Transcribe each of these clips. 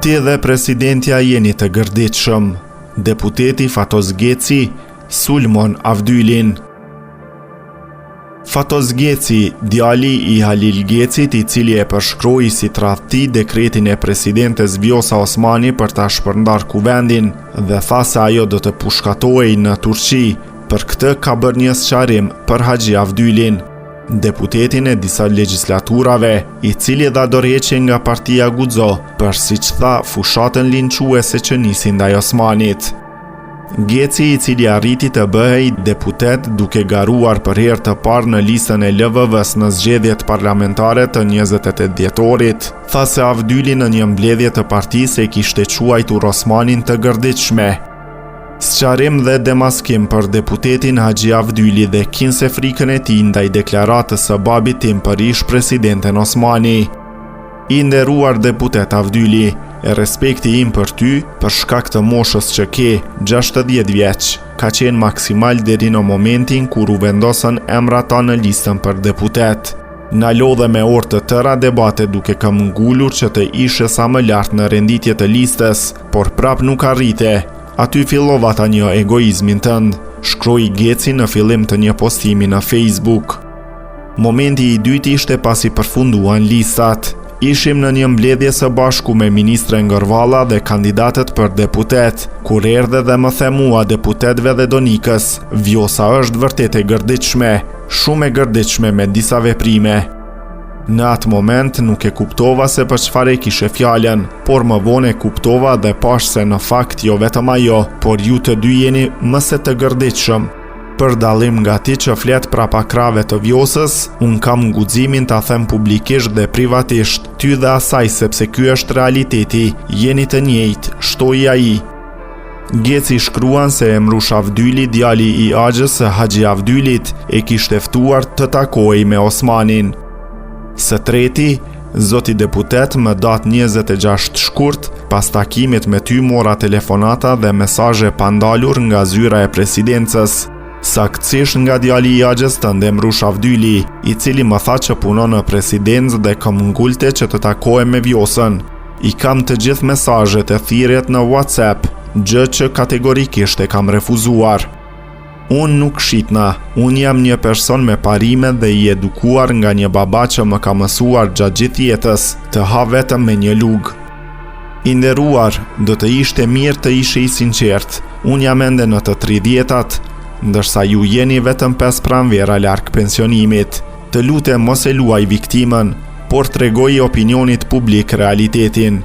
Ti dhe presidentja jeni të gërditshëm. Deputeti Fatos Geci sulmon Avdylin. Fatos Geci, djali i Halil Gecit, i cili e përshkroi si tradhti dekretin e presidentes Vjosa Osmani për ta shpërndarë kuvendin dhe tha se ajo do të pushkatohej në Turqi, për këtë ka bërë një sqarim për Haxhi Avdylin, deputetin e disa legjislaturave, i cili dha dorëheqje nga partia Guxo për siç tha fushatën linçuese që nisi ndaj Osmanit. Geci, i cili arriti të bëhej deputet duke garuar për herë të parë në listën e LVV-së në zgjedhjet parlamentare të 28 dhjetorit, tha se Avdyli në një mbledhje të partisë e kishte quajtur Osmanin të gërditshme. Sqarim dhe demaskim për deputetin Haxhi Avdyli dhe kinse frikën e tij ndaj deklaratës së babit tim për ish-presidenten Osmani. I nderuar deputet Avdyli, respekti im për ty, për shkak të moshës që ke, 60 vjeç, ka qenë maksimal deri në momentin kur u vendosën emrat tanë në listën për deputet. Na lodhe me orë të tëra debate duke këmbëngulur që të ishe sa më lart në renditje të listës, por prap nuk arrite. Aty fillova ta njoh egoizmin tënd, shkroi Geci në fillim të një postimi në Facebook. Momenti i dytë ishte pasi përfunduan listat. Ishim në një mbledhje së bashku me ministren Gërvalla dhe kandidatët për deputet. Kur erdhe dhe më the mua deputetëve dhe Donikës, Vjosa është vërtet e gërditshme, shumë e gërditshme me disa veprime. Në atë moment nuk e kuptova se për çfarë e kishe fjalën, por më vonë e kuptova dhe pashë se në fakt jo vetëm ajo, por ju të dy jeni më se të gërditshëm. Për dallim nga ti që flet prapa krahëve të Vjosës, unë kam guximin ta them publikisht dhe privatisht, ty dhe asaj sepse ky është realiteti, jeni të njëjtë, shtoi ai. Geci shkruan se Emrush Avdyli, djali i axhës së Haxhi Avdylit, e kishte ftuar të takohej me Osmanin. Së treti, zoti deputet, më datë 26 shkurt, pas takimit me ty mora telefonata dhe mesazhe pa ndalur nga zyra e presidencës, saktësisht nga djali i axhës tënd Emrush Avdyli, i cili më tha që punon në presidencë dhe këmbëngulte që të takohem me Vjosën. I kam të gjithë mesazhet e thirrjet në WhatsApp, gjë që kategorikisht e kam refuzuar. Unë nuk shitna, unë jam një person me parime dhe i edukuar nga një baba që më ka mësuar gjatë gjithë jetës të ha vetëm me një lugë. I nderuar, do të ishte mirë të ishe i sinqertë, unë jam ende në të tridhjetat, ndërsa ju jeni vetëm 5 pranvera larg pensionimit. Të lutem mos e luaj viktimën, por tregoji opinionit publik realitetin.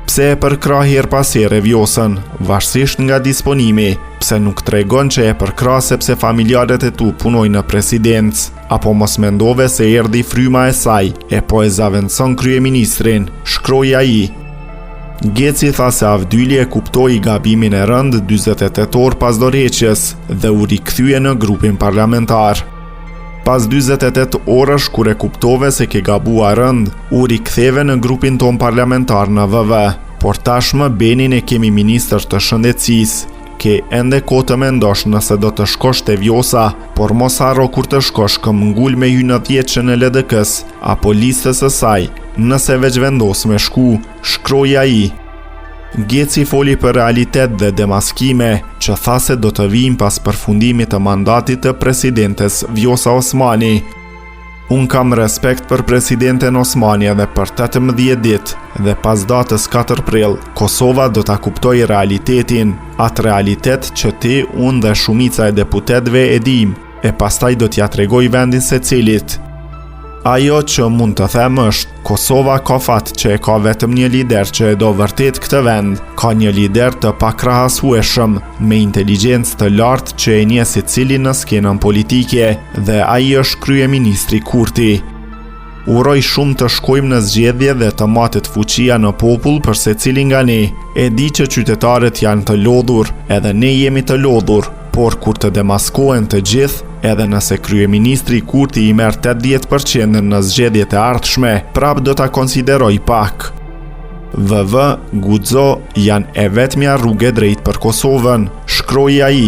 Pse e përkrah herë pas here Vjosën, varësisht nga disponimi, pse nuk tregon që e përkrah sepse familjarët e tu punojnë në presidencë, apo mos mendove se erdhi fryma e saj e po e zavendëson kryeministrin, shkroi ai. Geci tha se Avdyli e kuptoi gabimin e rëndë 48 orë pas dorëheqjes dhe u rikthye në grupin parlamentar. Pas 48 orësh kur e kuptove se ke gabuar rëndë, u riktheve në grupin tonë parlamentar në VV. Por tashmë Benin e kemi ministër të shëndetësisë. Ke ende kohë të mendosh nëse do të shkosh te Vjosa, por mos harro kur të shkosh këmbëngul me hy në dhjetëshen e LDK-së apo listës së saj, nëse veç vendos me shku, shkroi ai. Geci foli për realitet dhe demaskime, që tha se do të vijnë pas përfundimit të mandatit të presidentes Vjosa Osmani. Unë kam respekt për presidenten Osmani edhe për 18 ditë dhe pas datës 4 prill, Kosova do ta kuptojë realitetin, atë realitet që ti, unë dhe shumica e deputetëve e dimë, e pastaj do t'ia tregoj vendin secilit. Ajo që mund të them është, Kosova ka fat që e ka vetëm një lider që e do vërtet këtë vend, ka një lider të pakrahasueshëm, me inteligjencë të lartë që e njeh secili në skenën politike, dhe ai është kryeministri Kurti. Uroj shumë të shkojmë në zgjedhje dhe të matet fuqia në popull për secilin nga ne. E di që qytetarët janë të lodhur, edhe ne jemi të lodhur, por kur të demaskohen të gjithë, edhe nëse kryeministri Kurti i merr 80% në zgjedhjet e ardhshme, prapë do ta konsideroj pak. VV, Guxo, janë e vetmja rrugë e drejtë për Kosovën, shkroi ai.